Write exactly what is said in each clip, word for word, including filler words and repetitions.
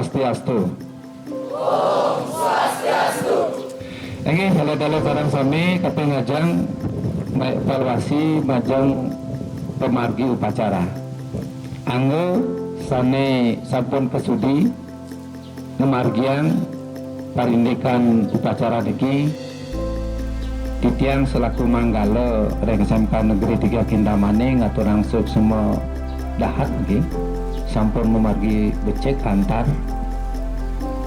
Swastiastu. Inggih, alit-alit sareng sami, kaping ngajeng maevaluasi majeng pamargi upacara. Angga sane sampun kasudi ngamargiang parindikan upacara niki, titiang selaku manggala ring S M K Negeri Tiga Kintamani ngaturang suksma dahat nggih, sampun mamargi becik antar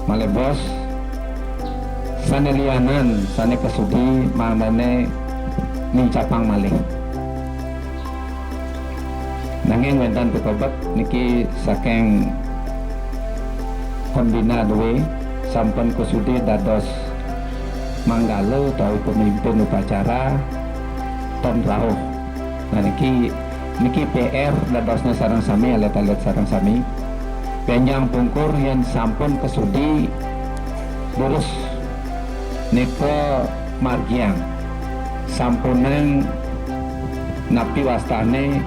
malih bos sane lianan sane kasudi mangdane nincapang malih. Nanging wenten pikobet niki saking pembina due sampun kasudi dados manggala utawi pemimpin upacara ten rauh. Nah, niki, niki P R dadosnya sareng sami, alit-alit sareng sami. Benjang pungkur yen sampun kasudi durus nika margiang, sampunang napi wastane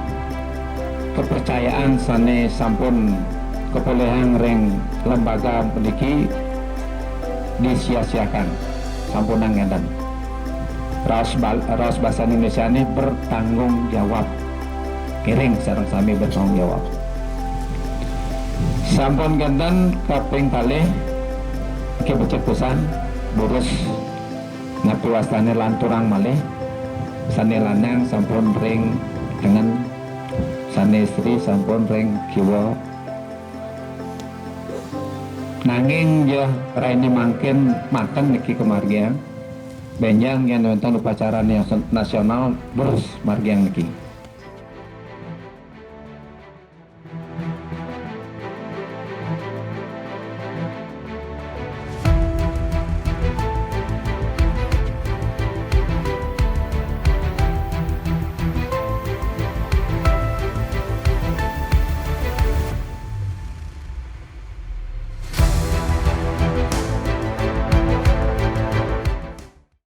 kepercayaan sane sampun kapolihang ring lembaga puniki disia-siakan, sampunang ngenten. Raos bal-, raos basa Indonesiane bertanggung jawab. Ngiring sareng sami bertanggung jawab. Sampun kenten kaping kalih, niki becik pisan, durus napi wastane lanturang malih. Sane lanang sampun ring tengen, sane istri sampun ring kiwa. Nanging ya raine mangkin manten niki kamargiang. Benjang yen wenten upacara nasional durus margiang niki.